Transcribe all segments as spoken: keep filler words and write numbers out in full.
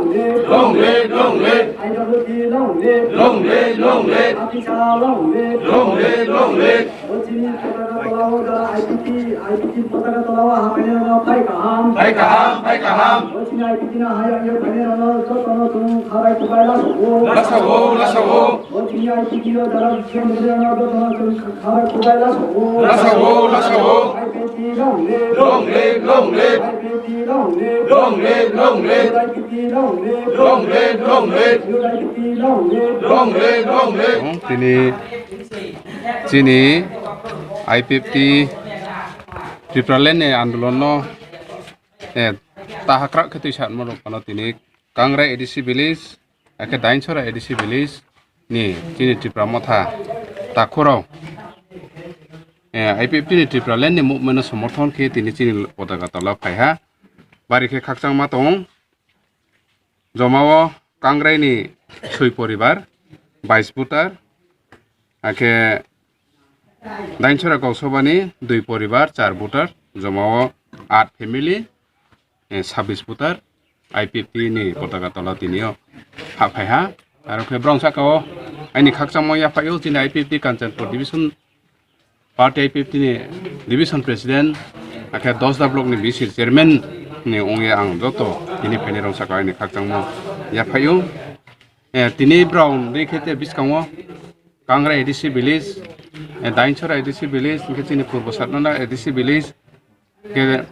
long live. Long live, long live. I W T long live. Long live, long live. Apisa long live. Long live, long live. Bo chini potaka tola o jara I P T, I P T potaka tola o hapainai rokno phai kaham. Phai kaham, phai kaham. Bo chini I P T no hayang ye phainai rokno jotono chwng khabai kubai lasogo. Lasogo, lasogo. Bo chini I P T o jara chwng rokno jotono chwng khabai kubai lasogo. Lasogo, lasogo. I P T long live. Long live, long live. I P T long live. Long live, long live. I P T long live. Long live, long live. I P T long live. Long live, long live. Tini chini I P F T Tipraland ni andolon no, eh, tahakrak khe twi satma rok phano tini Kangrai A D C village, akhe Dainchora A D C village ni chini Tipra Motha takhurao, eh, I P F T ni Tipraland ni movement no somorthon khe tini chini potaka tola phaiha. Bari khe khakchangma tong. Jomao Kangrai ni soi poribar, bais voter, akhe Dainchora Gausabani dui poribar, char voter, jomao aat family, eh, sabis voter, I P F T ni potaka tola tinio haphaiha. Aro khe brong sakao aini khakchangma yaphaio chini I P F T Kanchanpur division party I P F T ni division president, akhe Dosda block ni V C chairman ni ongya ang joto tini phainai rong sakao aini khakchangma yaphaio. Eh, tini brong dei khe te biskango Kangrai A D C village, eh, Dainchora A D C village, hingke chini Purbo Satnana A D C village, hingke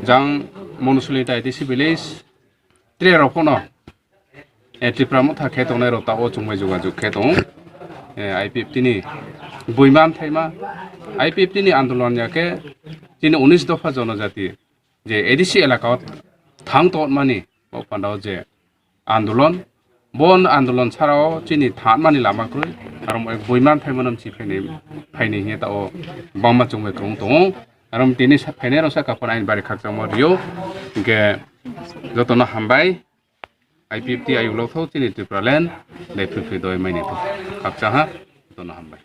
jang Monusulita A D C village, tre rok phano, eh, Tipra Motha khe tongnai rok ta o chwngbai jogajog khe tong, eh, I P F T ni buiman thaima, I P F T ni andolon ya khe chini unis dopha jonojati je A D C elaka o thang tongmani o pandao je andolon. Bo andolon sarao chini thanmani lama kwrwi, aro mo-, buiman phaimano mchi phaini, phaini hiya ta o bangma chwngbai kwrwng tongo. Aro tini sa-, phainai rok saka phano aini bari khakchangma rio. Hingke jotono hambai. I P F T ayuk lok thok chini Tipraland, dai phri phri doi maini thok. Khakchang ha, jotono hambai.